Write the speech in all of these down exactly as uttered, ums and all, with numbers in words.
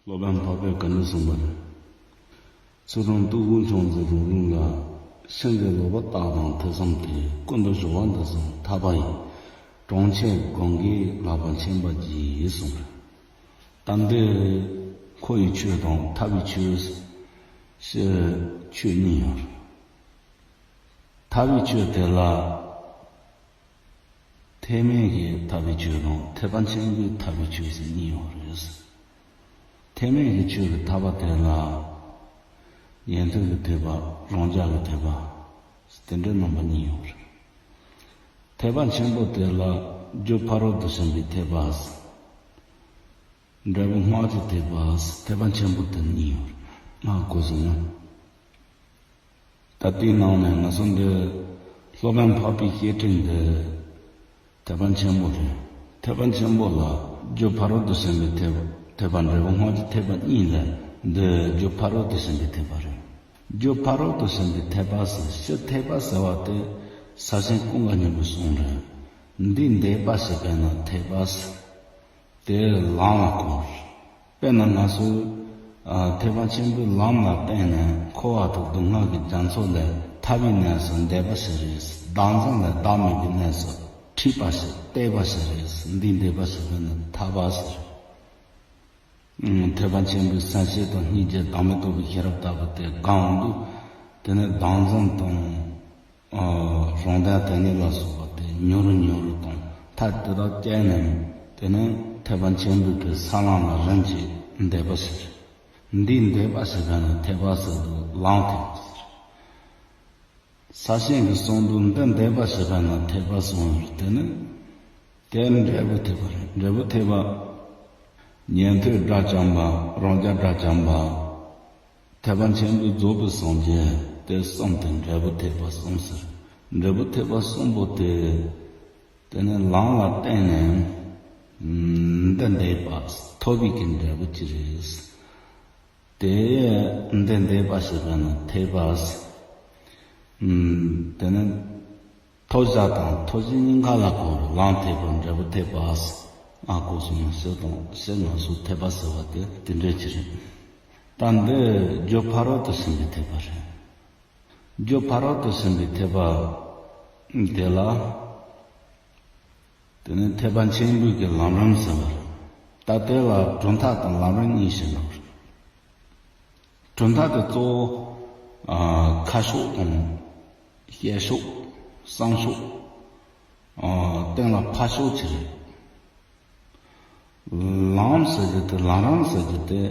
སློབ་དཔོན་འཕགས་པས་བཀའ་འདི་གསུངས་པ་རེད། ཚུལ་ཁྲིམས་སྟོབས་དགུ་མཆོག་འཛིན་རུང་རུང་ལ། ཤིན་ཏུ་ལོག་པར་བརྟགས་དང་ཐོས་བསམ་སྟེ། ཀུན་ཏུ་སྦྱོར་བ་འདི་གསུམ་ཐར་པ་ཡི། གྲོང་ཁྱེར་གང་གི་ལག་པ་མཁྱེན་པར་གྱིས་གསུངས་པ་རེད། ད་འདི་འཁོར་བའི་ཆོས་དང་ཐར་པའི་ཆོས་ཞེས་ཆོས་གཉིས་ཡོད་རེད། ཐར་པའི་ཆོས་དེ་ལ་ཐེག་དམན་གྱི་ཐར་པའི་ཆོས་དང་ཐེག་པ་ཆེན་པོའི་ཐར་པའི་ཆོས་ཟེར་གཉིས་ཡོད་རེད། ཐེག་དམན་གྱི་ཆོས་ཀྱི་ཐར་པ་དེ་ལ་ཉན་ཐོས་ཀྱི་ཐེག་པ། རང་རྒྱལ་གྱི་ཐེག་པ། དེ་འདྲའི་རྣམ་པ་གཉིས་ཡོད་རེད། ཐེག་པ་ཆེན་པོ་དེ་ལ་རྒྱུ་ཕ་རོལ་ཏུ་ཕྱིན་པའི་ཐེག་པ། འབྲས་བུ་སྔགས་ཀྱི་ཐེག་པ། ཐེག་པ་ཆེན་པོ་དེ་གཉིས་ཡོད་རེད། ང་གོ་སོང་ན། ད་ལྟའི་ནང་ནས་ང་ཚོ་འདི་སློབ་དཔོན་འཕགས་པའི་བཤེས་སྤྲིང་འདི་ཐེག་པ་ཆེན་པོ་རེད། ཐེག་པ་ཆེན་པོ་ལ་རྒྱུ་ཕ་རོལ་ཏུ་ཕྱིན་པའི་ཐེག་པ། ཐེག་པ་འབྲས་བུ་སྔགས་ཀྱི་ཐེག་པ་གཉིས་ལས་འདི་རྒྱུ་ཕ་རོལ་ཏུ་ཕྱིན་པའི་ཐེག་པ་རེད། རྒྱུ་ཕ་རོལ་ཏུ་ཕྱིན་པའི་ཐེག་པ་ཟེར། སྤྱིར་ཐེག་པ་ཟེར་བ་དེ་ས་ཆེན་ཀུན་དགའ་སྙིང་པོའི་གསུང་རེད། འདི་འདས་པ་ཞེས་པས་ན་ཐེག་པ་ཟེར། དེ་ལམ་ལ་གོ་རེད། དཔེར་ན་ང་ཚོས་ཨ་ཐེག་པ་ཆེན་པོའི་ལམ་ལ་བརྟེན་ནས་འཁོར་བ་དང་སྡུག་བསྔལ་གྱི་རྒྱ་མཚོ་ལས་ཐར་པའི་གནས་སུ་འདས་པ་ཞིག་རེད། བདག་འཛིན་ལས་བདག་མེད་པའི་གནས་སུ་འཁྲིད་པ་ཞིག་སྟེར་བ་ཞིག་རེད། འདི་འདས་པ་ཞེས་པས་ན་ཐར་པ་ཟེར། ཨང་། ཐེག་པ་ཆེན་པོའི་གསལ་བྱེད་དང་སྙིང་རྗེ་བདག་མེད་རྟོགས་པའི་ཤེས་རབ་ལྟ་བུ་དེ་གང་འདུག་དེ་ནས་བདག་འཛིན་དང་། ཨ་རང་དོན་དེ་ཉིད་ལ་སོགས་པ་དེ་མྱུར་མྱུར་དང་ཐག་དེ་དག་བཅད་ནས། དེ་ནས་ཐེག་པ་ཆེན་པོའི་གི་ས་ལམ་ལ་རིམ་གྱིས་འདས་པ་ཟེར། འདི་འདས་པ་ཟེར་བས་ན་ཐེག་པ་ཟེར་དུས་ལམ་ཐེག་པ་ཟེར། ས་ཆེན་གྱིས་གསུངས་དུས་འདི་འདས་པ་ཟེར་བས་ན་ཐེག་པ་གསུངས་ཡོད། དེ་ནི་དེ་འབྲས་བུ་ཐེག་པ་རེད། འབྲས་བུ་ཐེག་པ། ཉན་ཐོས་དགྲ་བཅོམ་པ། རང་རྒྱལ་དགྲ་བཅོམ་པ། ཐེག་པ་ཆེན་པོའི་རྫོགས་པའི་སངས་རྒྱས་དེ་གསུམ་དེ་འབྲས་བུ་ཐེག་པ་གསུམ་ཟེར། འབྲས་བུ་ཐེག་པ་གསུམ་པོ་དེ། དེ་ནི་ལམ་ལ་བརྟེན་ནས་འདི་འདས་པ་ཐོབ་པའི་གི་འབྲས་བུ་ཅི་རེད། དེ་འདི་འདས་པ་ཞེས་པས་ན་ཐེག་པ། དེ་ནི་ཐོབ་བྱ་དང་ཐོབ་བྱེད་གཉིས་ཀ་ལ་གོ་བའི་ལམ་ཐེག་པ། འབྲས་བུ་ཐེག་པ། ཨ་གོ་སོང་ན་ཤེས་དང་ཤེས་ང་སོ་ཐེག་པ་ཟེར་བ་དེ་དེ་འདྲ་ཅིག་རེད། ད་འདི་རྒྱུ་ཕ་རོལ་ཏུ་ཕྱིན་པའི་ཐེག་པ་རེད། རྒྱུ་ཕ་རོལ་ཏུ་ཕྱིན་པའི་ཐེག་པ་དེ་ལ། དེ་ནི་ཐེག་པ་ཆེན་པོའི་གི་ལམ་རིམ་ཟེར་བ་རེད། ད་དེ་ལ་གྲུབ་མཐའ་དང་ལམ་རིམ་གཉིས་ཕྱེ་འགྲོ་རེད། གྲུབ་མཐའ་དེ་གཙོ་བོ་ཨ་ཁ་ཕྱོགས་དང་། བཤད་ཕྱོགས། བསམ་ཕྱོགས། ཨ་གཏན་ལ་ཕབ་ཕྱོགས་ཅིག་རེད། ལམ་ཟེར་རྒྱུ་དེ། ལམ་རིམ་ཟེར་རྒྱུ་དེ།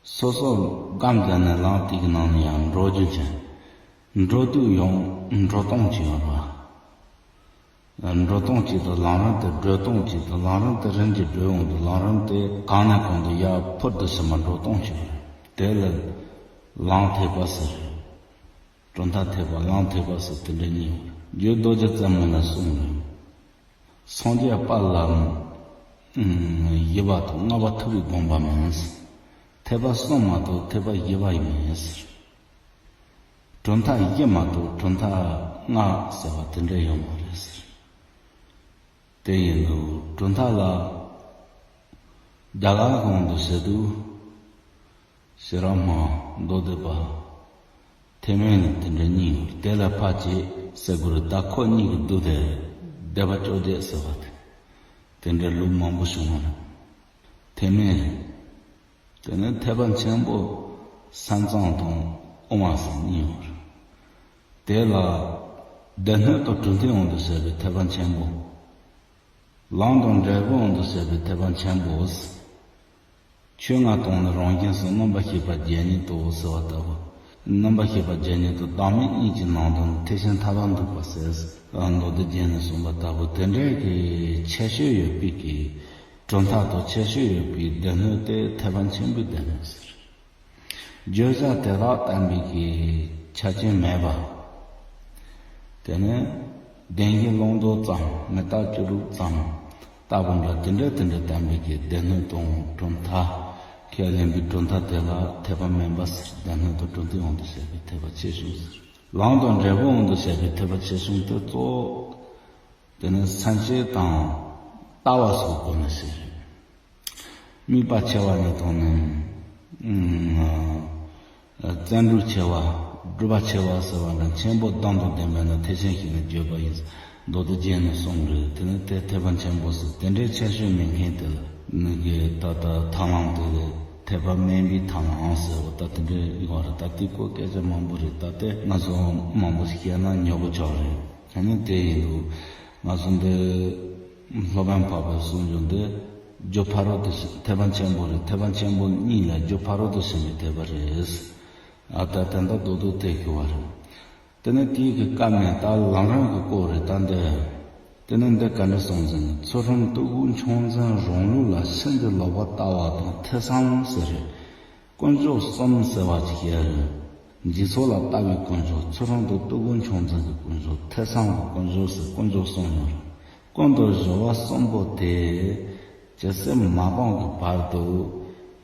སོ་སོ་སྒོམ་བྱས་ནས་ལམ་དེ་གི་ནང་ནས་ཡང་འགྲོ་རྒྱུ་ཅན། འགྲོ་དུས་ཡང་འགྲོ་སྟངས་ཅིག་ཡོད་རེད་བ། འགྲོ་སྟངས་གཅིག་དང་ལམ་རིམ་དེ་བགྲོད་སྟངས་གཅིག་དང་། ལམ་རིམ་དེ་རིམ་གྱིས་བགྲོད་ཡོང་དུས་ལམ་རིམ་དེ་གང་ནས་གང་དུ་ཡར་འཕུར་དུ་ཕྱིན་པ་འགྲོ་སྟངས་ཤིག་རེད། དེ་ལ་ལམ་ཐེག་པ་ཟེར། གྲུབ་མཐའ་ཐེག་པ། ལམ་ཐེག་པ་ཟེར་དེ་འདྲ་གཉིས་ཡོད། རྗེ་རྡོ་རྗེ་རྩེ་མོ་ལ་གསུངས་རེད། སངས་རྒྱས་དཔལ་ལ་ཨ་བཞི་པ་དང་ལྔ་པ་ཐུབ་པའི་དགོངས་པ་མིན། ཐེག་པ་གསུམ་མ་གཏོགས་ཐེག་པ་བཞི་པ་ཡང་མིན་ཟེར། གྲུབ་མཐའ་བཞི་མ་གཏོགས་གྲུབ་མཐའ་ལྔ་ཟེར་བ་དེ་འདྲ་ཡོད་མ་རེད་ཟེར། དེ་ཡིན་དུས་གྲུབ་མཐའ་ལ་རྒྱ་གར་གོང་དུ་ཟེར་དུས་ཤེས་རབ་སྨྲ་བ། མདོ་སྡེ་པ། ཐེག་དམན་ནི་དེ་འདྲ་གཉིས་ཡོད། དེ་ལ་ཕར་ཅིག་ཟེར་དགོས་རེད། ད་ཁོ་གཉིས་ཀྱི་མདོ་དེ་སྡེ་པ་བཅོ་བརྒྱད་ཟེར་བ་དེ། དེ་འདྲའི་ལུགས་མང་པོ་བྱུང་བ་རེད། ཐེག་དམན་རེད། དེ་ནས་ཐེག་པ་ཆེན་པོ་ས་མཚམས་དང་དབུ་མ་ཟེར་གཉིས་ཡོད་རེད། དེ་ལ་སྡེ་སྣོད་དང་གྲུབ་མཐའི་དབང་དུ་བྱས་པའི་ཐེག་པ་ཆེན་པོ། ལམ་དང་འབྲས་བུའི་དབང་དུ་བྱས་པའི་ཐེག་པ་ཆེན་པོ། ཆོས་ལྔ་སྟོང་ནི་རང་བཞིན་གསུམ། རྣམ་པར་ཤེས་པ་བརྒྱད་ཉིད་དོ་ཟེར་བ་ལྟ་བུ། རྣམ་པར་ཤེས་པ་བརྒྱད་ཉིད་དོ། བདག་མེད་གཉིས་ཀྱི་ནང་དོན་ཐེག་ཆེན་ཐར་པར་འདུག་པ་ཟེར། མདོ་སྡེ་རྒྱན་ནས་གསུངས་པ་ལྟ་བུ། དེ་འདྲའི་གི་ཁྱད་ཆོས་ཡོད་པའི་གི་གྲུབ་མཐའ་དང་ཁྱད་ཆོས་ཡོད་པའི་སྡེ་སྣོད་དེ་ཐེག་པ་ཆེན་པོའི་སྡེ་སྣོད་ཟེར། བརྗོད་བྱ་དེ་དག་བསྟན་པའི་གི་ཆ་རྐྱེན་མེད་པ། དེ་ནས་བདེན་བཞིའི་ལུང་རྟོགས་ཙམ། མི་རྟག་སྤྱི་བླུགས་ཙམ་ལྟ་བུ་འདྲ། དེ་འདྲ་དེ་འདྲ་བསྟན་པའི་གི་སྡེ་སྣོད་དང་གྲུབ་མཐའ། ཁས་ལེན་པའི་གྲུབ་མཐའ་དེ་ལ་ཐེག་པ་དམན་པ་ཟེར། སྡེ་སྣོད་དང་གྲུབ་མཐའི་དབང་དུ་བྱས་པའི་ཐེག་པ་ཆེ་ཆུང་ཟེར། ལམ་དང་འབྲས་བུའི་དབང་དུ་བྱས་པའི་ཐེག་པ་ཆེ་ཆུང་དེ་གཙོ་བོ། དེ་ནི་སེམས་བསྐྱེད་དང་ལྟ་བ་སོགས་སྒོ་ནས་ཟེར། དམིགས་པ་ཆེ་བ་ནི་དང་ནི། བརྩོན་འགྲུས་ཆེ་བ། སྒྲུབ་པ་ཆེ་བ་ཟེར་བ་ན་ཆེན་པོ་དང་དུ་ལྡན་པས་ན་ཐེག་ཆེན་ཞིག་ལ་བརྗོད་པ་ཡིན། མདོ་སྡེ་རྒྱན་ནས་གསུངས་རེད། དེ་ནི་དེ་ཐེག་པ་ཆེན་པོ་ཟེར། དེ་འདྲའི་ཆེ་ཤོས་མེད་མཁན་དེ་ལ་ནི་གི་ད་ལྟ་ཐབས་ལམ་དེ་ལས་ཐེག་པ་དམན་པའི་ཐབས་ལམ་ཟེར་བ་ད་དེ་འདྲའི་ཡོད་རེད། ད་དེ་སྐོར་སྐད་ཆ་མང་པོ་རེད། ད་ལྟ་ང་ཚོ་མང་པོ་བཤད་ན་ཉོབ་པོ་ཆགས་རེད། ཨ་ནི་དེ་ཡིན་དུས་ང་ཚོ་འདི་སློབ་དཔོན་འཕགས་པའི་གསུང་བྱོན་འདི་རྒྱུ་ཕ་རོལ་ཏུ་ཕྱིན། ཐེག་པ་ཆེན་པོ་རེད། ཐེག་པ་ཆེན་པོ་གཉིས་ལ་རྒྱུ་ཕ་རོལ་ཏུ་ཕྱིན་པའི་ཐེག་པ་རེད། ཨ་ད་དེ་འདྲ་རྡོག་རྡོག་དེ་གི་བ་རེད། དེ་ནས་དེའི་གི་སྐབས་ནས་ད་ལམ་རིམ་གི་སྐོར་རེད། ད་འདི་དེ་ནས་འདི་ག་འདྲ་གསུངས་ཟིན། ཚུལ་ཁྲིམས་ལྟོ་གོས་མཆོག་འཛིན་རང་ལུགས་ལ་ཕྱིན་ཅི་ལོག་པ་ལྟ་བ་དང་ཐོས་བསམ་ཟེར་རེད། དཀོན་མཆོག་གསུམ་ཟེར་བ་ཅིག་ཡོད་རེད། འཇིག་ཚོགས་ལ་ལྟ་བའི་དཀོན་མཆོག་ཚུལ་ཁྲིམས་དང་ལྟོ་གོས་མཆོག་འཛིན་གྱི་དཀོན་མཆོག་ཐོས་བསམ་གྱི་དཀོན་མཆོག་ཟེར་དཀོན་མཆོག་གསུམ་ཡོད་རེད། ཀུན་ཏུ་སྦྱོར་བ་གསུམ་པོ་དེ་ཇི་སྲིད་མ་སྤངས་ཀྱི་བར་དུ་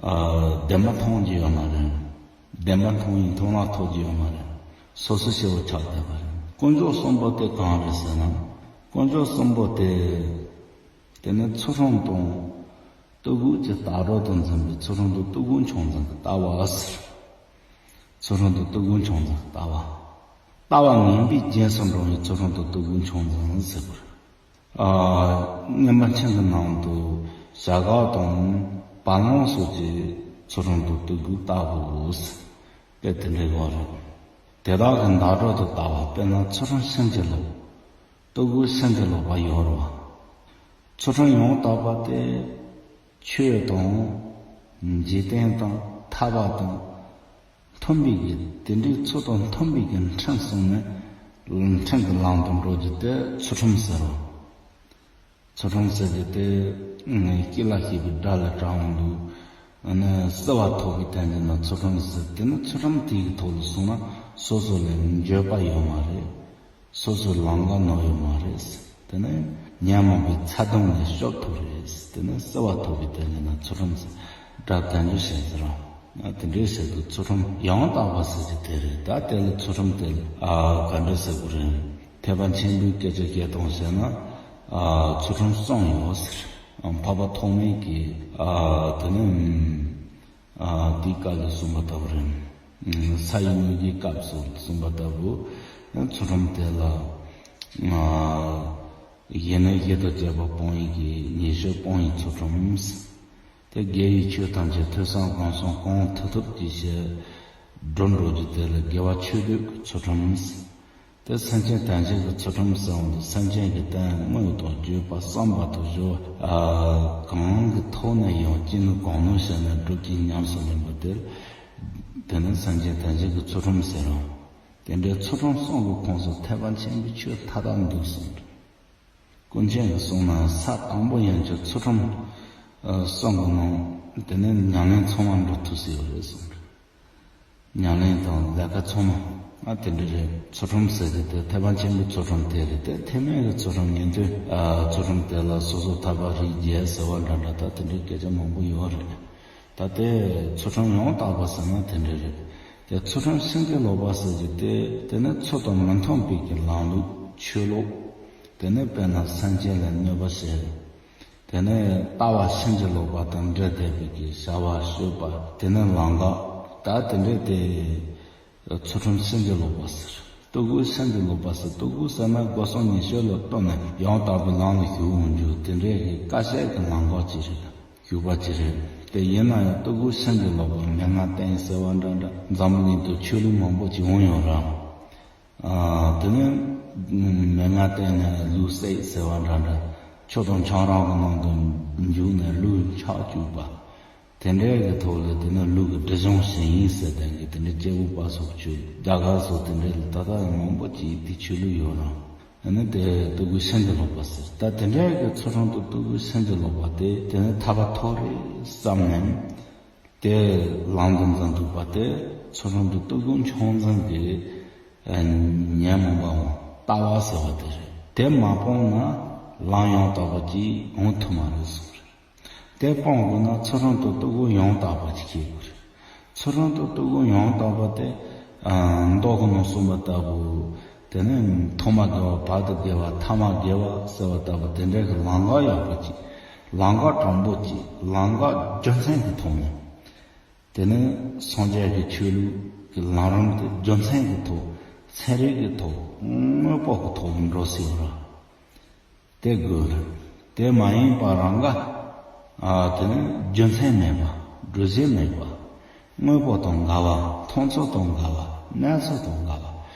ཨ་བདེན་པ་མཐོང་རྒྱུ་ཡོད་མ་རེད། བདེན་པ་མཐོང་ཡིན་མཐོང་ལ་ཐོགས་ཀྱི་ཡོད་མ་རེད། སོ་སོ་ཤེས་པ་ཆགས་བསྡད་པ་རེད། དཀོན་མཆོག་གསུམ་པོ་དེ་གང་རེད་ཟེར་ན། དཀོན་མཆོག་གསུམ་པོ་དེ་དེ་ནི་ཚུལ་ཁྲིམས་དང་ལྟོ་གོས་ཀྱི་ལྟ་གྲུབ་ཏུ་འཛིན་པའི་ཚུལ་ཁྲིམས་དང་ལྟོ་གོས་མཆོག་འཛིན་གྱི་ལྟ་བ་ཟེར། ཚུལ་ཁྲིམས་དང་ལྟོ་གོས་མཆོག་འཛིན་གྱི་ལྟ་བ། ལྟ་བ་ངན་པའི་རྗེས་སུ་འགྲོ་བའི་ཚུལ་ཁྲིམས་དང་ལྟོ་གོས་མཆོག་འཛིན་ཟེར་བ་རེད། ཨ་སྔོན་མ་ཆེན་གྱི་ནང་དུ་བྱ་དགའ་དང་བ་ལང་སོགས་ཀྱི་ཚུལ་ཁྲིམས་དང་ལྟོ་གོས་ལྟ་བུའོ་ཟེར། དཔེ་དེ་འདྲའི་བ་རེད། དེ་དག་གི་བརྡ་སྤྲོད་དུ་ལྟ་བ། དཔེར་ན་ཚུལ་ཁྲིམས་ཕྱིན་ཅི་ལོག་ལྟོ་གོས་ཕྱིན་ཅི་ལོག་པ་ཡོད་རེད་བ། ཚུལ་ཁྲིམས་ཡང་དག་པ་དེ་ཆོས་དང་འཇིག་རྟེན་དང་ཐར་པ་དང་མཐུན་པའི་གི་དེ་འདྲའི་ཚུལ་དང་མཐུན་པའི་གི་ཁྲིམས་སྲུང་ནས་ཁྲིམས་ཀྱི་ལམ་དུ་འགྲོ་རྒྱུ་དེ་ཚུལ་ཁྲིམས་ཟེར་རོ། ཚུལ་ཁྲིམས་ཟེར་རྒྱུ་དེ་སྐྱེས་ལ་སྐྱེས་པའི་དགྲ་ལ་དྲང་འོང་དུས་ཨ་ནི་བརྩི་བ་ཐོབ་པའི་དོན་གྱི་ནང་ཚུལ་ཁྲིམས་ཟེར། དེ་ནི་ཚུལ་ཁྲིམས་དེའི་གི་ཐོག་ལ་སོང་ན་སོ་སོ་ལ་འགྱོད་པ་ཡོད་མ་རེད། སོ་སོའི་ལམ་ཁ་ནོར་ཡོད་མ་རེད། དེ་ནས་ཉོན་མོངས་པའི་ཚ་གདུང་ལས་སྐྱོབ་ཐུབ་རེད། དེ་ནས་བརྩི་བ་ཐོབ་པའི་དོན་ལ་ན་ཚུལ་ཁྲིམས་ཟེར། སྒྲ་དལ་འབྱོར་བྱེད་ཟེར་རོ། དེ་འདྲའི་ཆེད་དུ་ཚུལ་ཁྲིམས་ཡང་དག་པ་ཟེར་གྱི་དེ་རེད། ད་དེ་ལ་ཚུལ་ཁྲིམས་དེ་ལ་ཨ་ག་འདྲ་ཟེར་དགོས་རེད། ཐེག་པ་ཆེན་པོའི་སྐད་ཆ་བཤད་སྟངས་བཤད་ན་ཨ་ཚུལ་ཁྲིམས་གསུམ་ཡོད་ཟེར། ཨ་འཕགས་པ་ཐོགས་མེད་ཀྱིས་ཨ་དེ་ནས། ཨ་དེའི་སྐབས་ལ་གསུངས་པ་ལྟ་བུ་རེད། ས་ཡི་དངོས་ཀྱི་སྐབས་སུ་གསུངས་པ་ལྟ་བུ། ཚུལ་ཁྲིམས་དེ་ལ་ཨ་གཞན་ནི་གཞི་དང་བཅས་པ་སྤོང་ཡི་གི་ཉེས་སྤྱོད་སྤོང་ཡི་ཚུལ་ཁྲིམས། དེ་དགེ་བའི་ཆོས་ཐམས་ཅད་ཐོས་བསམ་སྒོམ་གསུམ་གང་ཐུབ་ཐུབ་ཀྱིས་བྱས་སྒྲུབ་འགྲོ་རྒྱུ་དེ་ལ་དགེ་བ་ཆོས་སྡུད་ཀྱི་ཚུལ་ཁྲིམས། དེ་སེམས་ཅན་ཐམས་ཅད་ཀྱི་ཚུལ་ཁྲིམས་སམ་དུ་སེམས་ཅན་གྱི་དོན་དངོས་དང་བརྗོད་པ་བསམ་པ་དང་སྦྱོར་བ་གང་གི་ཐོག་ནས་ཡང་ཅི་ནུས་གང་ནུས་བྱས་ནས་སྒྲུབ་ཀྱིན་ཉམས་སུ་ལེན་པ་དེར། དེ་ནི་སེམས་ཅན་ཐམས་ཅད་ཀྱི་ཚུལ་ཁྲིམས་ཟེར་རོ། དེ་འདྲའི་ཚུལ་ཁྲིམས་གསུམ་གྱི་ཁོངས་སུ་ཐེག་པ་ཆེན་པོའི་ཆོས་མཐའ་དག་འདུས་གསུངས། ཀུན་མཁྱེན་གྱིས་གསུངས་ན་ས་དང་པོ་ཡན་ཆད་ཚུལ་ཁྲིམས་གསུམ་གྱི་ནང་དེ་ནི་ཉམས་ལེན་ཚང་མ་འགྲོ་ཐུབ་སྲིད་པ་རེད་གསུངས། ཉམས་ལེན་དང་ལས་ཀ་ཚང་མ་ཨ་དེ་འདྲ་རེད། ཚུལ་ཁྲིམས་ཟེར་དེ་དེ་ཐེག་པ་ཆེན་པོའི་ཚུལ་ཁྲིམས་དེ་རེད། དེ་ཐེག་དམན་གྱི་ཚུལ་ཁྲིམས་ཉན་ཐོས་ཨ་ཚུལ་ཁྲིམས་དེ་ལ་སོ་སོ་ཐར་པ་རིགས་བརྒྱད་ཟེར་བ་འདྲ་འདྲ་ད་དེ་འདྲའི་སྐད་ཆ་མང་པོ་ཡོད་རེད། ད་དེ་ཚུལ་ཁྲིམས་ཡང་དག་པ་ཟེར་ན་དེ་འདྲ་རེད། དེ་ཚུལ་ཁྲིམས་ཕྱིན་ཅི་ལོག་པ་ཟེར་གྱི་དེ་དེ་ནི་ཚུལ་དང་མི་མཐུན་པའི་གི་ལམ་ལུགས་ཆོས་ལུགས། དེ་ནི་དཔེར་ན་སེམས་ཅན་ལ་གནོད་པ་བྱེད། དེ་ནས་ལྟ་བ་ཕྱིན་ཅི་ལོག་པ་དང་འདྲེས་བསྡད་པའི་གི་བྱ་བ་སྤྱོད་པ་དེ་ནི་ལམ་ཁ་ད་དེ་འདྲས་དེ་ཚུལ་ཁྲིམས་ཕྱིན་ཅི་ལོག་པ་ཟེར། ལྟོ་གོས་ཕྱིན་ཅི་ལོག་པ་ཟེར། ལྟོ་གོས་ཟེར་ན་སྒོ་གསུམ་ཉེས་སྤྱོད་ལ་ལྟོས་ནས་ཡང་དག་པའི་ལམ་ལ་ཞུགས་འོང་རྒྱུ་དེ་འདྲས་ཀྱི་དཀའ་སྤྱད་ཀྱི་ལམ་ཁ་ཅིག་རེད། ཞུགས་པ་ཅིག་རེད། དེ་ཡིན་ན་ཡང་ལྟོ་གོས་ཕྱིན་ཅི་ལོག་པ་མན་ངག་བསྟན་ཟེར་བ་འདྲ་འདྲ་འཛམ་བུ་གླིང་དུ་ཆོས་ལུགས་མང་པོ་ཅིག་འོང་ཡོད་ར། ཨ་དེ་ནས་མན་ངག་བསྟན་ནས་ལུག་བསད་ཟེར་བ་འདྲ་འདྲ། ཆོས་དང་ཆང་རག་གི་ནང་དུ་འཇུག་ནས་ལུག་འཕྱག་བཅུག་པ། དེ་འདྲའི་གི་ཐོག་ལ་དེ་ནས་ལུག་གི་སྒྲིབ་སྦྱོང་བྱེད་ཡིན་ཟེར་དེ་གི་དེ་འདྲའི་སྐྱེ་བོ་དཔའ་སོགས་ཆོས་རྒྱ་གར་སོགས་དེ་འདྲའི་ལ་ད་ལྟ་ཡང་མང་པོ་ཅིག་དེ་ཆོས་ལུགས་ཡོད་ར། ཨ་ནི་དེ་ལྟོ་གོས་ཕྱིན་ཅི་ལོག་པ་ཟེར། ད་དེ་འདྲའི་གི་ཚུལ་ཁྲིམས་དང་ལྟོ་གོས་ཕྱིན་ཅི་ལོག་པ་དེ་དེ་ནས་ཐར་པ་ཐོབ་རེད་བསམ་ནས། དེ་ལམ་དུ་འཛིན་ཐུབ་པ་དེ་ཚུལ་ཁྲིམས་དང་ལྟོ་གོས་མཆོག་འཛིན་གྱི་ཨ་ཉོན་མོངས་པའམ་ལྟ་བ་ཟེར་བ་དེ་རེད། དེ་མ་སྤངས་ན་ལམ་ཡང་དག་པ་ཅིག་འོང་ཐུབ་མ་རེད་གསུངས་རེད། དེ་སྤང་དགོས་ན་ཚུལ་ཁྲིམས་དང་ལྟོ་གོས་ཡང་དག་པ་ཅིག་ཤེས་དགོས་རེད། ཚུལ་ཁྲིམས་དང་ལྟོ་གོས་ཡང་དག་པ་དེ་ཨ་མདོ་གི་ནང་གསུངས་པ་ལྟ་བུ། དེ་ནས་ཐོག་མ་དགེ་བ་བར་དུ་དགེ་བ་ཐ་མ་དགེ་བ་ཟེར་བ་ལྟ་བུ་དེ་འདྲའི་གི་ལམ་ཁ་ཡག་པོ་ཅིག་ ལམ་ཁ་དྲང་པོ་གཅིག་ལམ་ཁ་རྒྱུ་མཚན་གྱི་ཐོག་ནས། དེ་ནི་སངས་རྒྱས་ཀྱི་ཆོས་ལུགས་ཀྱི་ལམ་རིམ་དེ་རྒྱུ་མཚན་གྱི་ཐོག་ཚན་རིག་གི་ཐོག་དངོས་པོ་གི་ཐོག་ནས་འགྲོ་སྲིད་ར། དེ་དགོས་རེད། དེ་མ་ཡིན་པ་རང་ག་ཨ་དེ་ནི་རྒྱུ་མཚན་མེད་པ། སྒྲུབ་བྱེད་མེད་པ། དངོས་པོ་དང་འགལ་བ། མཐོང་ཚུལ་དང་འགལ་བ། གནས་ཚུལ་དང་འགལ་བ།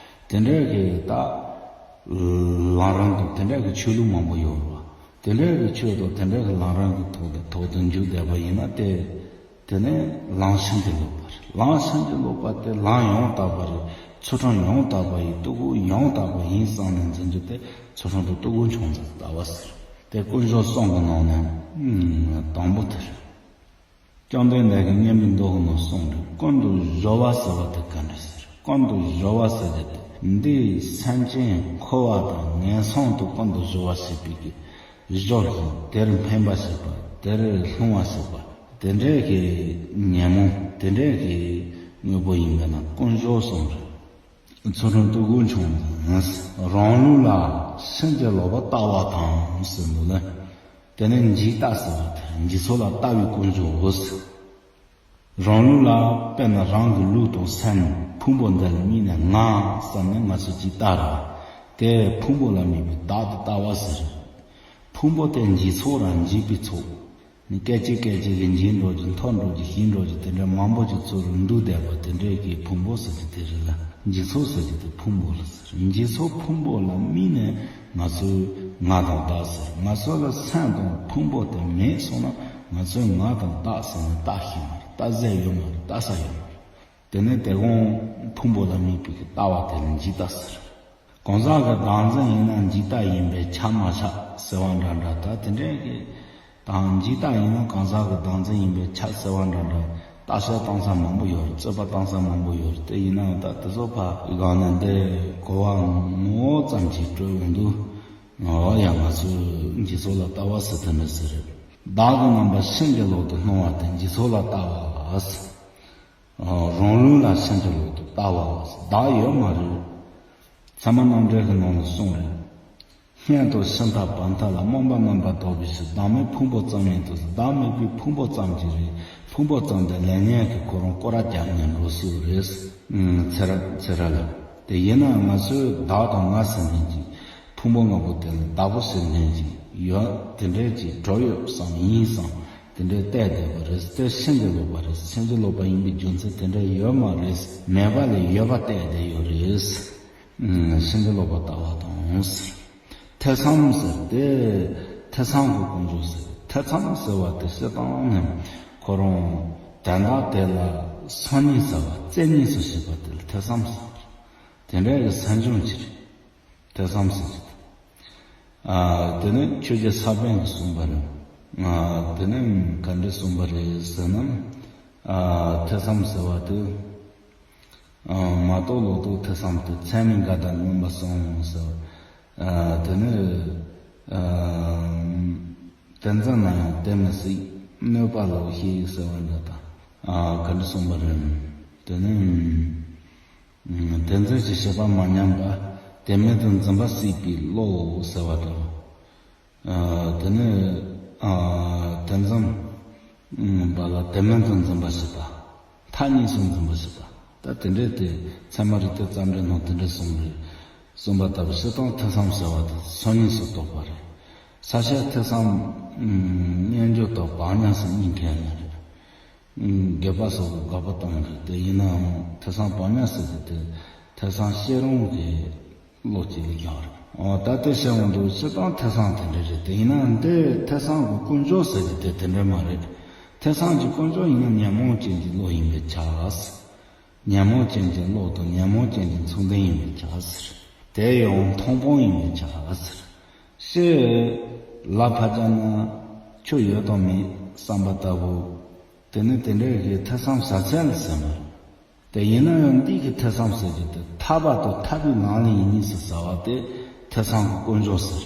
དེ་འདྲའི་གི་ད་ལམ་རིམ་དང་དེ་འདྲའི་གི་ཆོས་ལུགས་མང་པོ་ཡོད་རེད་བ། དེ་འདྲའི་གི་ཆོས་དང་དེ་འདྲའི་གི་ལམ་རིམ་གི་ཐོག་ཏུ་ཐོག་ཏུ་འཇུག་བསྡད་པ་ཡིན་ན། དེ་དེ་ནི་ལམ་ཕྱིན་ཅི་ལོག་པ་རེད། ལམ་ཕྱིན་ཅི་ལོག་པ་དེ་ལམ་ཡང་དག་པ་རེད། ཚུལ་ཁྲིམས་ཡང་དག་པ་ཡིན། ལྟོ་གོས་ཡང་དག་པ་ཡིན་བསམ་ནས་འཛིན་རྒྱུ་དེ་ཚུལ་ཁྲིམས་དང་ལྟོ་གོས་ཆུང་ཙག་ལྟ་བ་ཟེར། དེ་དཀོན་མཆོག་གསུམ་གྱི་ནང་ནས་དང་པོ་དེ་རེད། བཅོམ་ལྡན་འདས་ཀྱིས་སྙན་པའི་མདོ་གི་ནང་གསུངས་རེད། ཀུན་ཏུ་སྦྱོར་བ་ཟེར་བ་དེ་ག་འདྲ་ཟེར། ཀུན་ཏུ་སྦྱོར་བ་ཟེར་རྒྱུ་དེ་འདིས་སེམས་ཅན་འཁོར་བ་དང་ངན་སོང་དུ་ཀུན་ཏུ་སྦྱོར་བ་བྱེད་པའི་གི་སྦྱོར་ཞིང་། དེར་འཕེན་པ་བྱེད་པ། དེར་ལྷུང་བ་བྱེད་པ། དེ་འདྲའི་གི་ཉོན་མོངས་དེ་འདྲའི་གི་དངོས་པོ་ཡིན་པས་ན་དཀོན་མཆོག་གསུམ་རེད། ཚུལ་ཁྲིམས་ལྟོ་གོས་ཆུང་ཙག་རང་ལུགས་ལ་ཕྱིན་ཅི་ལོག་པར་ལྟ་བ་དང་ཟེར་འདུག་ལ། དེ་ནི་འཇིག་ལྟ་ཟེར་བ་དེ་འཇིག་ཚོགས་ལ་ལྟ་བའི་དཀོན་མཆོག་འོ་ཟེར། རང་ལུགས་ལ། དཔེར་ན་རང་གི་ལུས་དང་སེམས་ཕུང་པོ་འདི་ལ་དམིགས་ནས་ང་བསམ་ནས་ང་ཚོས་ཅིག་ལྟ་ར། དེ་ཕུང་པོ་ལ་དམིགས་པའི་བདག་ཏུ་ལྟ་བ་ཟེར། ཕུང་པོ་དེ་འཇིག་ཚོགས་རང་འཇིག་པའི་ཚོགས། སྐད་ཅིག་སྐད་ཅིག་གིས་འཇིག་འགྲོ་རྒྱུ། འཐོར་འགྲོ་རྒྱུ། ཞིག་འགྲོ་རྒྱུ། དེ་འདྲ་མང་པོ་ཅིག་ཚོར་རུ་འདུག་བསྡད་པ་དེ་འདྲའི་གི་ཕུང་པོ་ཟེར་རྒྱུ་དེ་རེད་ལ། འཇིག་ཚོགས་ཟེར་རྒྱུ་དེ་ཕུང་པོ་ལ་ཟེར། འཇིག་ཚོགས་ཕུང་པོ་ལ་དམིགས་ནས་ང་ཚོས་ང་དང་བདག་ཟེར། ང་ཚོ་ལ་སེམས་དང་ཕུང་པོ་དེ་མེད་སོང་ན་ང་ཚོས་ང་དང་བདག་ཟེར་ནས་བཏགས་ཤེས་མ་རེད། བཏགས་ས་ཡོད་མ་རེད། བཏགས་ས་ཡོད་མ་རེད། དེ་ནས་དེ་གོང་ཕུང་པོ་ལ་དམིགས་པའི་གི་ལྟ་བ་དེ་ལ་འཇིག་ལྟ་ཟེར། གང་ཟག་གི་བདག་འཛིན་ཡིན་ན་འཇིག་ལྟ་ཡིན་པས་ཁྱབ་མ་ཁྱབ་ཟེར་བ་འདྲ་འདྲ། ད་དེ་འདྲའི་གི་དང་འཇིག་ལྟ་ཡིན་ན་གང་ཟག་གི་བདག་འཛིན་ཡིན་པས་ཁྱབ་ཟེར་བ་འདྲ་འདྲ། བརྟག་དཔྱད་བཏང་ས་མང་པོ་ཡོད་རེད། རྩོད་པ་བཏང་ས་མང་པོ་ཡོད་རེད། དེ་ཡིན་ནའང་ད་དེ་ཚོ་ཕར་སྒང་ནས་འདི་གོ་བ་ངོ་ཙམ་གྱིས་སྤྲོད་ཡོང་དུས། འོ་ཡ། ང་ཚོས་འཇིག་ཚོགས་ལ་ལྟ་བ་ཟེར་དེ་འདྲ་ཟེར་རེད། བདག་གི་རྣམ་པ་ཕྱིན་ཅི་ལོག་ཏུ་སྣང་བ་དེ་འཇིག་ཚོགས་ལ་ལྟ་བ་ཟེར། རང་ལུགས་ལ་ཕྱིན་ཅི་ལོག་ཏུ་ལྟ་བ། བདག་ཡོད་མ་རེད། ཚད་མ་རྣམ་འགྲེལ་གྱི་ནང་ལ་གསུངས་རེད། སྔོན་དུ་ཕྱི་མཐའ་བར་མཐའ་ལ། རྨོངས་པ་རྣམ་པར་དག་པའི་ཕྱིར། བདག་མེད་ཕུང་པོ་ཙམ་ཡིན་ཏོ། བདག་མེད་པའི་ཕུང་པོ་ཙམ་གྱིས་རེད། ཕུང་པོ་ཙམ་དེ་ལས་ངན་གྱིས་ཁོ་རང་སྐོར་ར་རྒྱབ་ནས་འགྲོ་སྲིད་རེད། ཚེ་རབས་ཚེ་རབས་ལ། དེ་ཡིན་ན་ང་ཚོས་བདག་དང་ང་ཟེར་མཁན་གྱི་ཕུང་པོ་ལྔ་པོ་དེ་ལ་བདག་པོ་ཟེར་མཁན་གྱི་ཡོད། དེ་འདྲའི་གྱི་གྲོགས་ཡོད་བསམ་ཡིན་བསམ་དེ་འདྲའི་བལྟས་བསྡད་པ་རེད། དེ་ཕྱིན་ཅི་ལོག་པ་རེད། ཕྱིན་ཅི་ལོག་པ་ཡིན་པའི་རྒྱུ་མཚན་དེ་འདྲ་ཡོད་མ་རེད། མེད་པ་ལས་ཡོད་པ་བལྟས་བསྡད་ཡོད་རེད། ཕྱིན་ཅི་ལོག་པ་ལྟ་བ་དང་། ཐེ་ཚོམ་ཟེར་ཏེ། ཐེ་ཚོམ་གྱི་དཀོན་མཆོག་ཟེར། ཐེ་ཚོམ་ཟེར་བ་དེ་སྤྱིར་བཏང་ནས་ཁོ་རང་དོན་དག་དེ་ལ་སང་ཉིན་ཟེར་བ་རྩེ་གཉིས་སུ་བྱེད་པ་དེ་ལ་ཐེ་ཚོམ་ཟེར། དེ་འདྲ་གི་སེམས་བྱུང་གཅིག་རེད། ཐེ་ཚོམ་ཟེར་གཅིག་ཨ། དེ་ནི་ཆོས་རྗེ་ས་པཎ་གྱིས་གསུངས་པ་རེད། ཨ། དེ་ནི་ག་འདྲ་གསུངས་པ་རེད་ཟེར་ན། ཨ། ཐེ་ཚོམ་ཟེར་བ་དེ། ཨ། མ་རྟོགས་ལོག་རྟོག་ཐེ་ཚོམ་སྟེ། ཚད་མའི་འགལ་ཟླར་མངོན་པར་སོང་ཟེར། ཨ། དེ་ནི། ཨ། དེ་འཛིན་ན་ཡང་དེ་མི་སྲིད། གནོད་པ་ལོག་ཤེས་ཟེར་བ་འདྲ་དང་། ཨ། ག་འདྲ་གསུངས་པ་རེད། དེ་ནི། དེ་འཛིན་གྱི་བྱེད་པ་མ་ཉམས་པ། དེ་མིན་དུ་འཛིན་པ་སྲིད་པའི་བློ་ཟེར་བ་དང་། ཨ། དེ་ནི། ཨ། དེ་འཛིན་པ་ལ་དེ་མིན་དུ་འཛིན་པ་བྱེད་པ། མཐའ་གཉིས་སུ་འཛིན་པ་བྱེད་པ། ད་དེ་འདྲའི་དེ་ཚད་མ་རིགས་གཏེར་རྩ་འགྲེལ་ནང་དེ་འདྲ་གསུངས་རེད། གསུངས་པ་ལྟ་བུ་སྤྱིར་བཏང་ཐེ་ཚོམ་ཟེར་བ་དེ་སང་ཉིན་སུ་རྟོགས་པ་རེད། ས་བཤད་ཐེ་ཚོམ། སྙན་བརྒྱུད་དང་བག་ཉལ་སོགས་གཉིས་འགལ་ནི་རེད། དགེ་བ་སོགས་ཀྱི་དགག་པ་གཏོང་གི། དེ་ཡིན་ནའང་ཐེ་ཚོམ་བག་ཉལ་ཟེར་གྱི་དེ་ཐེ་ཚོམ་སྐྱེ་རུང་གི་བློ་གཅིག་ལ་སྦྱངས་རེད། འོ་ད་དེ་བཤད་འོང་དུས་སྤྱིར་བཏང་ཐེ་ཚོམ་དེ་འདྲ་རེད། དེ་ཡིན་ནའང་འདི་ཐེ་ཚོམ་གྱི་དཀོན་མཆོག་ཟེར་གྱི་དེ་དེ་འདྲ་མ་རེད། ཐེ་ཚོམ་གྱི་དཀོན་མཆོག་ཡིན་ན་ཉོན་མོངས་ཅན་གྱི་བློ་ཡིན་པས་ཁྱབ། ཉོན་མོངས་ཅན་གྱི་བློ་དང་ཉོན་མོངས་ཅན་གྱི་མཚུངས་ལྡན་ཡིན་པས་ཁྱབ་ཟེར། དེ་ཡང་མཐོང་སྤང་ཡིན་པས་ཁྱབ་ཟེར། ཞེས་ལ་ཕར་སྦྱར་ན་ཁྱོད་ཡོད་དང་མེད་བསམ་པ་ལྟ་བུ། དེ་ནི་དེ་འདྲའི་གི་ཐེ་ཚོམ་ཟ་ཚད་ལ་ཟེར་མོད། དེ་ཡིན་ན་ཡང་འདི་གི་ཐེ་ཚོམ་ཟེར་རྒྱུ་དེ་ཐར་པ་དང་ཐར་པའི་ལམ་ལ་ཡིན་ནི་ཟེར་ཟ་བ་དེ་ཐེ་ཚོམ་གྱི་དཀོན་མཆོག་ཟེར།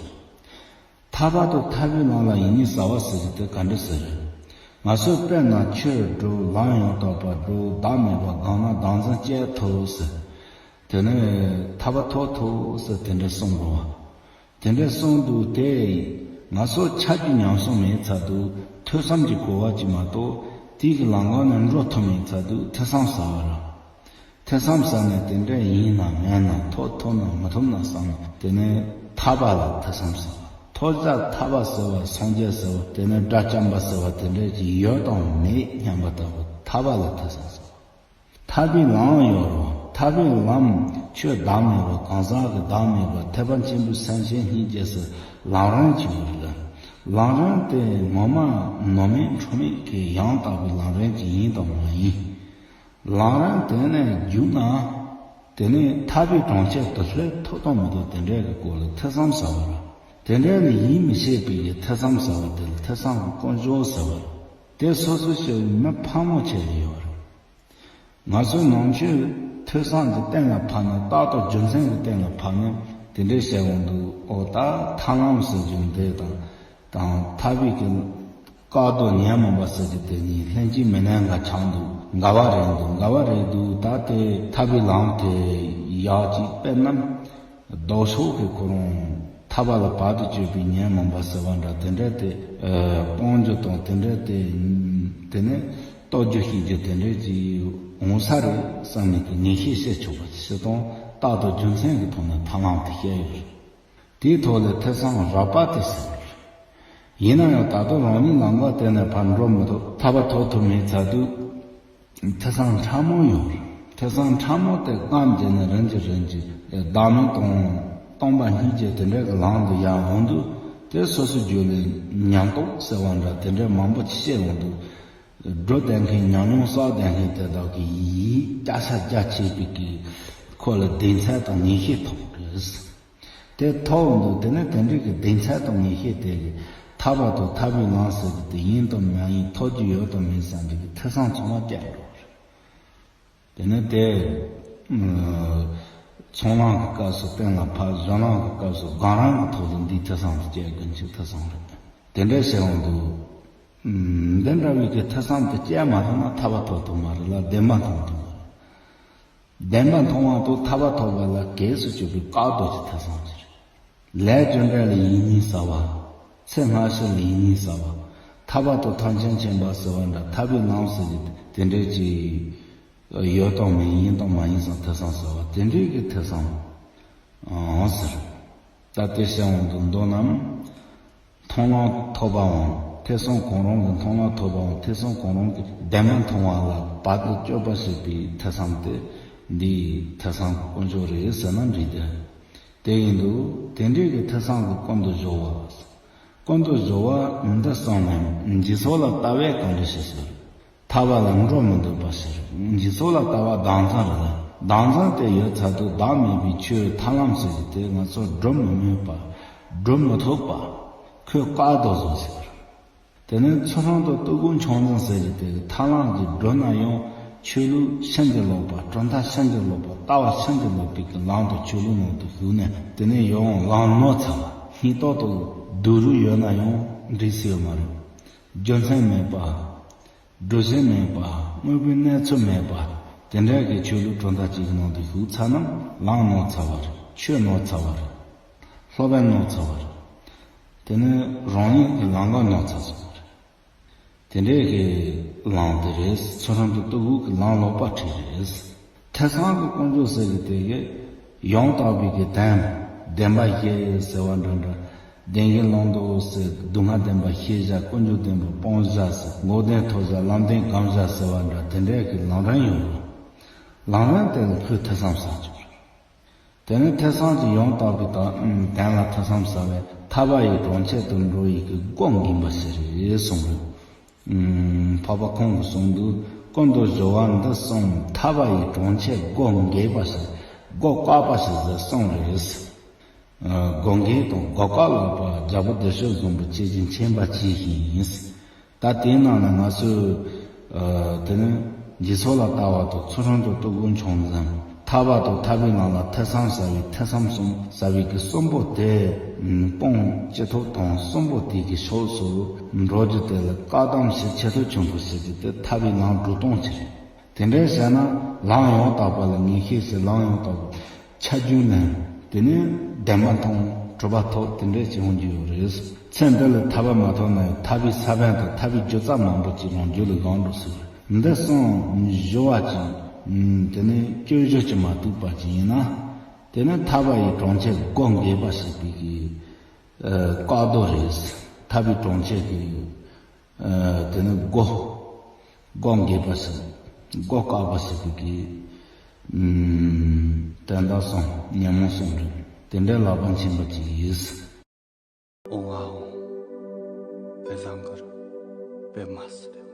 ཐར་པ་དང་ཐར་པའི་ལམ་ལ་ཡིན་ནི་ཟ་བ་ཟེར་རྒྱུ་དེ་ག་འདྲ་ཟེར། ང་ཚོས་དཔེར་ན་ཆོས་སྒྲུབ། ལམ་ཡང་དག་པར་སྒྲུབ། བདག་མེད་པ་སྒོམ་ན་བདག་འཛིན་སྐྱེ་ཐུབ་ཟེར། དེ་ནས་ཐར་པ་ཐོབ་ཐུབ་ཟེར་དེ་འདྲ་གསུངས་འགྲོ་བ། དེ་འདྲ་གསུངས་འདུག་དེ། ང་ཚོ་ཆ་རྒྱུས་ཉམས་སོང་མེད་ཚར་དུས་ཐོས་བསམ་གྱི་གོ་བ་ཅིག་མ་གཏོགས་དེའི་གི་ལམ་ཁ་ནས་འགྲོ་ཐུབ་མེད་ཚར་དུས་ཐོས་བསམ་ཟེར་བ་ར། ཐོས་བསམ་ཟེར་ནས་དེ་འདྲ་ཡིན་ན་མེད་ན་ཐོབ་ཐུབ་ན་མི་ཐུབ་ན་བསམ་ནས་དེ་ནས་ཐར་པ་ལ་ཐོས་བསམ་ཟེར་བ། ཐོབ་བྱ་ཐར་པ་ཟེར་བ་སངས་རྒྱས་ཟེར་བ་དེ་ནས་དགྲ་བཅོམ་པ་ཟེར་བ་དེ་འདྲ་ཅིག་ཡོད་དང་མེད་སྙམ་པ་ལྟ་བུ་ཐར་པ་ལ་ཐོས་བསམ་ཟེར་བ། ཐར་པའི་ལམ་ཡོད་རེད་བ། ཐར་པའི་ལམ་ཆོས་བདག་མེད་པ་གང་ཟག་གི་བདག་མེད་པ་ཐེག་པ་ཆེན་པོའི་སེམས་ཅན་སྙིང་རྗེ་སོགས་ལམ་རིམ་ཅིག་ཡོད་རེད་ལ། ལམ་རིམ་དེ་ངོ་མ་ནོར་མེད་འཁྲུལ་མེད་ཀྱི་ཡང་དག་པའི་ལམ་རིམ་ཅིག་ཡིན་དང་མ་ཡིན། ལམ་རིམ་དེ་ནས་རྒྱུགས་ན། དེ་ནས་ཐར་པའི་གྲོང་ཁྱེར་དུ་སླེབས་ཐུབ་དང་མི་ཐུབ་དེ་འདྲའི་གི་སྐོར་ལ་ཐོས་བསམ་ཟེར་བ་རེད། དེ་འདྲའི་ནི་ཡིད་མི་ཆེས་པའི་གི་ཐོས་བསམ་ཟེར་བ་དེ་ལ་ཐོས་བསམ་གྱི་དཀོན་མཆོག་ཟེར་བ་རེད། དེ་སོ་སོ་སྐྱེ་བོའི་མི་ཕལ་མོ་ཆེ་ལ་ཡོད་རེད། ང་ཚོའི་ནང་ཆོས་ཐོས་བསམ་གྱི་སྟེང་ལ་ཕབ་ན་རྟག་ཏུ་རྒྱུ་མཚན་གྱི་སྟེང་ལ་ཕབ་ན་དེ་འདྲའི་བཤད་འོང་འདུག་ཨོ་ད་ཐར་ལམ་ཟེར་རྒྱུ་འདི་དང་དང་ཐར་པའི་གི་བཀག་རྡོ་ཉོན་མོངས་པ་ཟེར་རྒྱུ་དེ་གཉིས་ལྷན་སྐྱེས་མི་གནས་འགའ་ཆགས་འདུག་འགལ་བ་རེད་འདུག་འགལ་བ་རེད་འདུག་ད་དེ་ཐར་པའི་ལམ་དེ་ཡག་ཅིག་དཔེར་ན། ལྡོག་ཕྱོགས་ཀྱི་ཁོ་རང་ཐར་པ་ལ་བར་དུ་གཅོད་པའི་ཉོན་མོངས་པ་ཟེར་བ་འདྲ་དེ་འདྲ་དེ་སྤོང་རྒྱུ་དང་དེ་འདྲ་དེ་དེ་ནས་རྟོགས་རྒྱུ་ཤེས་རྒྱུ་དེ་འདྲ་ཅིག་འོང་ས་རེད་བསམ་ནས་དེ་ངེས་ཤེས་བྱེད་ཆོག་པ་ཞིག་དང་རྟག་ཏུ་རྒྱུ་མཚན་གྱི་ཐོག་ནས་ཐར་ལམ་དེ་བཤད་ཡོད་རེད། དེའི་ཐོག་ལ་ཐོས་བསམ་རགས་པ་དེ་ཟེར་བ་རེད། ཡིན་ན་ཡང་ད་དུང་རང་ཉིད་ལམ་ཁ་དེ་ནས་ཕར་འགྲོ་མི་ཐུབ་ཐར་པ་ཐོབ་ཐུབ་མེད་ཚར་དུས། ཐོས་བསམ་ཕྲ་མོ་ཡོད་རེད། ཐོས་བསམ་ཕྲ་མོ་དེ་རྐང་བརྒྱབ་ནས་རིམ་གྱིས་རིམ་གྱིས་བདག་མེད་དང་སྟོང་པ་སྙིང་རྗེ་དེ་འདྲ་གི་ལམ་དུ་ཡར་འོང་དུས་དེ་སོ་སོའི་རྒྱུད་ལ་ཉམས་རྟོགས་ཟེར་བ་འདྲ་དེ་འདྲ་མང་པོ་ཅིག་སྐྱེ་འོང་དུས། སྒྲུབ་བསྡད་མཁན་ཉམས་མྱོང་བསགས་བསྡད་མཁན་དེ་དག་གི་ཡིད་རྒྱ་ཆེ་རྒྱ་ཆེ་བའི་གི་ཁོ་ལ་གདེང་ཚད་དང་ངེས་ཤེས་ཐོབ་རེད། དེ་ཐོབ་འདུག་དེ་ནས་དེ་འདྲའི་གི་གདེང་ཚད་དང་ངེས་ཤེས་དེ་གི་ཐར་པ་དང་ཐར་པའི་ལམ་ཟེར་གི་དེ་ཡིན་དང་མ་ཡིན་ཐོབ་རྒྱུ་ཡོད་དང་མེད་བསམ་གི་ཐོས་བསམ་ཚང་མ་བསྐྱར་འགྲོ་བ་རེད། དེ་ནས་དེ་ཚོང་ལམ་གི་སྐབས་སུ་གཏན་ལ་ཕབ། གཞུང་ལམ་གི་སྐབས་སུ་སྒང་རང་གི་ཐོག་ཏུ་འདིའི་ཐོས་བསམ་དེ་བསྐྱར་དགོས་ཀྱི་ཐོས་བསམ་རེད། དེ་འདྲ་བྱས་འོང་དུས་འདི་འདྲ་བའི་གི་ཐོས་བསམ་དེ་བསྐྱར་མ་ཐོབ་ན་ཐར་པ་ཐོབ་ཐུབ་མ་རེད་ལ་བདེན་པ་མཐོང་ཐུབ་མ་རེད། བདེན་པ་མཐོང་བ་དང་ཐར་པ་ཐོབ་པ་ལ་གེགས་སུ་གྱུར་པའི་བཀག་རྡོ་གི་ཐོས་བསམ་ཅིག་རེད། ལས་རྒྱུ་འབྲས་ལ་ཡིད་གཉིས་ཟ་བ། ཚེ་སྔ་ཕྱི་ལ་ཡིད་གཉིས་ཟ་བ། ཐར་པ་དང་ཐམས་ཅད་མཁྱེན་པ་ཟེར་བ་འདྲ་ཐར་པའི་ལམ་ཟེར་གྱི་དེ་འདྲའི་ཅིག་ཡོད་དང་མེད་ཡིན་དང་མ་ཡིན་ཟེར་ཐོས་བསམ་ཟེར་བ་དེ་འདྲའི་གི་ཐོས་བསམ་ཨང་ཟེར། ད་དེ་བཤད་འོང་དུ་མདོ་རྣམས། མཐོང་ལམ་ཐོབ་པའམ་ཐོས་བསམ་གང་རུང་གི་མཐོང་ལམ་ཐོབ་པའམ་ཐོས་བསམ་གང་རུང་གི་བདེན་པ་མཐོང་བ་ལ་བར་དུ་གཅོད་པ་བྱེད་པའི་ཐོས་བསམ་དེ་འདིའི་ཐོས་བསམ་གྱི་དཀོན་མཆོག་རེད་ཟེར་ན་འགྲིག་སྟེ། དེ་ཡིན་དུས་དེ་འདྲའི་གི་ཐོས་བསམ་གྱི་ཀུན་ཏུ་སྦྱོར་བ། ཀུན་ཏུ་སྦྱོར་བ་འདི་གསུངས་ནས་འཇིག་ཚོགས་ལ་ལྟ་བས་གང་འདྲ་ཞིག་ཟེར། ཐར་པ་ལ་འགྲོ་མི་འདོད་པ་ཟེར། འཇིག་ཚོགས་ལ་ལྟ་བ་ལྡང་ཚང་རེད། ལྡང་ཚང་དེ་ཡོད་ཚར་དུས་བདག་མེད་པའི་ཆོས་ཐར་ལམ་ཟེར་གྱི་དེ་ང་ཚོ་སྒྲུབ་མི་ནུས་པ། སྒྲུབ་མི་ཐུབ་པ། ཁོས་བཀག་རྡོ་བཟོ་ཟེར། དེ་ནས་ཚུལ་ཁྲིམས་དང་ལྟོ་གོས་ཆུང་འཛིན་ཟེར་གྱི་དེ་ཐར་ལམ་གྱི་སྒྲུབ་ན་ཡང་ཆོས་ལུགས་ཕྱིན་ཅི་ལོག་པ། གྲུབ་མཐའ་ཕྱིན་ཅི་ལོག་པ། ལྟ་བ་ཕྱིན་ཅི་ལོག་པའི་གི་ལམ་དུ་ཆོས་ལུགས་ནང་དུ་ཞུགས་ནས་དེ་ནས་ཡང་ལམ་ནོར་ཚར་བ། སྙིང་ཐོག་ཏུ་སྡུག་རུས་ཡོད་ན་ཡང་འགྲིག་སྲིད་ཡོད་མ་རེད། རྒྱུ་མཚན་མེད་པ། སྒྲུབ་བྱེད་མེད་པ། དངོས་པོའི་གནས་ཚུལ་མེད་པ། དེ་འདྲ་གི་ཆོས་ལུགས་གྲུབ་མཐའ་གཅིག་གི་ནང་དུ་ཞུགས་ཚར་ན་ལམ་ནོར་ཚར་བ་རེད། ཆོས་ནོར་ཚར་བ་རེད། སློབ་དཔོན་ནོར་ཚར་བ་རེད། དེ་ནི་རང་ཉིད་ཀྱི་ལམ་ཀ་ནོར་ཚར་སོང་བ་རེད། དེ་འདྲའི་གི་ལམ་དེ་རེད། ཚུལ་ཁྲིམས་དང་ལྟོ་གོས་ཀྱི་ལམ་ལོག་པ་ཁྲིད་རེད། ཐོས་བསམ་གྱི་དཀོན་མཆོག་ཟེར་གྱི་དེ་གི་ཡང་དག་པའི་གི་དོན་བདེན་པ་བཞི་ཟེར་བ་འདྲ་འདྲ། བདེན་བཞིའི་ལམ་དུ་ཟེར། སྡུག་བསྔལ་བདེན་པ་ཤེས་བྱ། ཀུན་འབྱུང་བདེན་པ་སྤང་བྱ་ཟེར། འགོག་བདེན་ཐོབ་བྱ། ལམ་བདེན་བསྒོམ་བྱ་ཟེར་བ་འདྲ་དེ་འདྲའི་གི་ལམ་རིམ་ཡོད་རེད། ལམ་རིམ་དེ་ལ་ཁོས་ཐོས་བསམ་བསགས་ཆོག་རེད། དེ་ནས་ཐོས་བསམ་གྱི་ཡང་དག་པའི་དོན་ལ་ཐོས་བསམ་ཟེར་བས་ཐར་པ་ཡི་གྲོང་ཁྱེར་དུ་འགྲོ་བའི་གི་སྒོ་འགེམས་པ་ཞིག་རེད་གསུངས་རེད། འཕགས་པ་ཁོང་གིས་གསུངས་དུས་ཀུན་ཏུ་སྦྱོར་བ་འདི་གསུམ་ཐར་པ་ཡི་གྲོང་ཁྱེར་སྒོ་འགེམས་པ་ཞིག་སྒོ་བཀག་པ་ཞིག་ཟེར་གསུངས་རེད། སྒོ་འགེམས་དང་སྒོ་བཀག་ལབ་པ་རྒྱལ་པོ་བདེ་སྤྱོད་བཟང་པོའི་སྐྱེས་ཆེན་མཁྱེན་པ་ཅིག་ཡིན། ད་དེའི་ནང་ནས་ང་ཚོས་ཨ་དེ་ནི་འཇིག་ཚོགས་ལ་ལྟ་བ་དང་ཚུལ་ཁྲིམས་དང་ལྟོ་གོས་ཆུང་འཛིན། ཐར་པ་དང་ཐར་པའི་ལམ་ལ་ཐོས་བསམ་ཟེར་བའི་ཐོས་བསམ་གསུམ་ཟེར་བའི་གི་གསུམ་པོ་དེ་སྤོང་ཅི་ཐུབ་དང་གསུམ་པོ་དེ་གི་ཕྱོགས་སུ་འགྲོ་རྒྱུ་དེ་ལ་བཀག་སྡོམ་བྱེད་ཆེད་དུ་ཆེན་པོ་ཞིག་གིས་དེ་ཐར་པའི་ལམ་སྒྲུབ་སྟངས་ཅིག་རེད། དེ་འདྲ་བྱས་ན་ལམ་ཡང་དག་པ་ལ་ངེས་ཤེས་ཟེར། ལམ་ཡང་དག་པ་ཆ་རྒྱུས་ལེན། དེ་ནས་བདེན་པ་མཐོང་ གྲུབ་པ་ཐོབ། དེ་འདྲ་ཅིག་འོང་རྒྱུ་ཡོད་རེད། ཚེ་འདི་ལ་ཐར་པ་མ་ཐོབ་ན་ཡང་ཐར་པའི་ས་བོན་དང་ཐར་པའི་རྒྱུ་རྩ་མང་པོ་ཅིག་རང་རྒྱུད་ལ་ལངས་འགྲོ་སྲིད། འདི་གསུངས་བཞི་བ་ཅིག་དེ་ནས་སྤྱོད་བཞི་ཅིག་མ་ཐུག་པ་ཅིག་ཡིན་ན། དེ་ནི་ཐར་པ་ཡི་གྲོང་ཁྱེར་སྒོ་འགེགས་པ་ཞེས་པའི་གི་བཀག་རྡོ་རེད། ཐར་པའི་གྲོང་ཁྱེར་གྱི་དེ་ནི་སྒོ་སྒོ་འགེགས་པ་ཞེས་སྒོ་བཀག་པ་ཞེས་པའི་གི་དོན་དག་གསུངས། ཉོན་མོངས་གསུམ་རེད། དེ་འདྲའི་ལག་པ་མཆིན་པ་ཅིག་ཡིན། ཨོང་ཨ་ཨོང་། པད་བཟང་གུ་རུ་པདྨ་སིདྡྷི།